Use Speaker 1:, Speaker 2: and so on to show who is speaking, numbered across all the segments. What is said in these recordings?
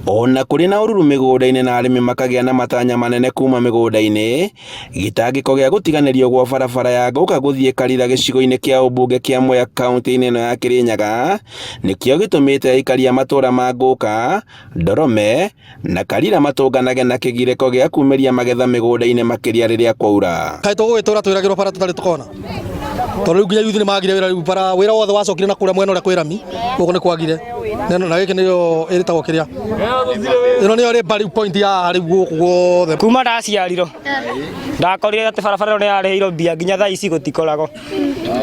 Speaker 1: Ona kũrĩ na ũruru mĩgũnda-inĩ na arĩmi makagĩa na matanya manene kuma mĩgũnda-inĩ, gĩtangĩko gĩa gũtiganĩrio gwa barabara ya Ngũka gũthiĩ Karira gĩcigo-inĩ kĩa ũmbunge kĩa Mwea kaunti-inĩ ĩno ya Kĩrĩnyaga nĩkĩo gĩtũmĩte aikari a matũũra ma Ngũka, Ndorome na Karira matũnganage na kĩgirĩko gĩa kumĩria magetha mĩgũnda-inĩ makĩria rĩrĩa kwaura.
Speaker 2: Kaĩ tũgũgĩtũra twĩragĩrwo bara tũtarĩ tũkona tondũ rĩu nginya yuthi nĩ magire wĩra rĩu bara wĩra wothe wacokire na kũrĩa mwena ũrĩa kwĩ rami gũkũ nĩ kwagire na na gĩkĩ nĩyo ĩrĩtagwo kĩrĩa ĩno nĩyo rĩ rĩu point ya rĩu gũkũ guothe.
Speaker 3: Kuma ndaciarirwo ndakorire atĩ barabara ĩno nĩ yarĩhĩirwo mbia nginya thaa ici gũtikoragwo.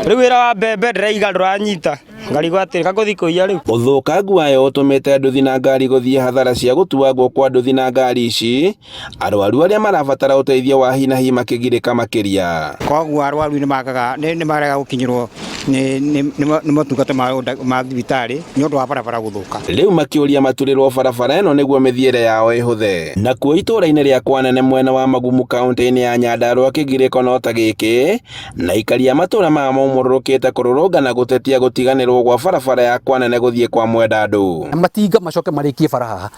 Speaker 3: Rĩu wĩra wa mbembe ndĩraiga ndũranyita ngarigwo atĩrĩ kangũthiĩ kũiya rĩu.
Speaker 1: Ũthũkangu wayo ũtũmĩte nduthi na ngari gũthiĩ hathara cia gũtuangwo kwa nduthi na ngari ici, arwaru arĩa marabatara ũteithio wa hi na hi makĩgirĩka makĩria.
Speaker 4: Koguo arwaru nĩ magaga nĩ marega gũkinyĩrwo nĩ motungata ma thibitarĩ nĩ ũndũ wa barabara gũthũka.
Speaker 1: Rĩu makĩũria maturĩrwo barabara ĩno nĩguo mĩthiĩre yao ĩhũthe. Nakuo itũũra-inĩ rĩa Kwanene mwena wa Magumu kaunti-inĩ ya Nyandarua kĩgirĩko no ta gĩkĩ, na aikari a matũũra maya maumũrũrũkĩte kũrũrũngana gũtetia gũtiganĩrwo gwa barabara ya Kwanene gũthiĩ kwa Mwendandũ.
Speaker 5: Matinga macoke marĩkie bara haha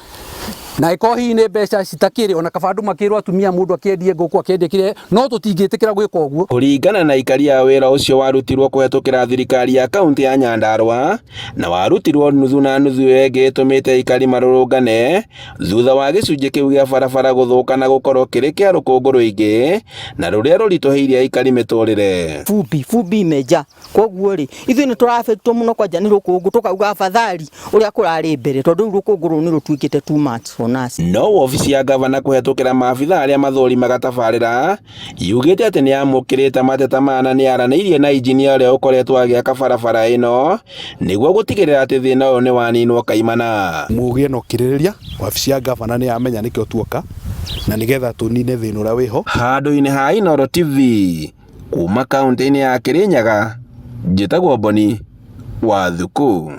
Speaker 5: na ĩkorwo hihi nĩ mbeca citakĩrĩ ona kaba andũ makĩrwo atumia mũndũ akĩendie ngũkũ akĩendie kĩrĩa no tũtingĩtĩkĩra gwĩka ũguo.
Speaker 1: Kũringana na aikari a wĩra ũcio warutirwo kũhetũkĩra thirikari ya kaunti ya Nyandarua na warutirwo nuthu na nuthu ĩyo ĩngĩ ĩtũmĩte aikari marũrũngane thutha wa gĩcunjĩ kĩu gĩa barabara gũthũka na gũkorwo kĩrĩ kĩa rũkũngũ rũingĩ na rũrĩa rũritũhĩirie aikari mĩtũrĩre.
Speaker 6: Vumbi, vumbi imejaa. Koguo rĩ, ithuĩ nĩ tũrabĩtwo mũno kwanja nĩ rũkũngũ tũkauga afadhali ũrĩa kũrarĩ mbere tondũ rĩu rũkũngũ rũu nĩ rũtuĩkĩte too much on us.
Speaker 1: No wobici ya ngavana kũhetũkĩra maabitha arĩa mathũrimaga tabarĩra yugĩte atĩ nĩ yamũkĩrĩte mateta maya na nĩ yaranĩirie na injinia ũrĩa ũkoretwo agĩaka barabara ĩno nĩguo gũtigĩrĩra atĩ thĩna ũyũ nĩ waninwo kaimana.
Speaker 7: Mũgĩe na ũkirĩrĩria, wabici ya ngavana nĩ yamenya nĩkĩo tuoka na nĩgetha tũnine thĩna ũrĩa wĩho.
Speaker 1: Handũ-inĩ ha Inooro TV kuma kaunti-inĩ ya Kirinyaga, njĩtagwo Boni wa Thuku.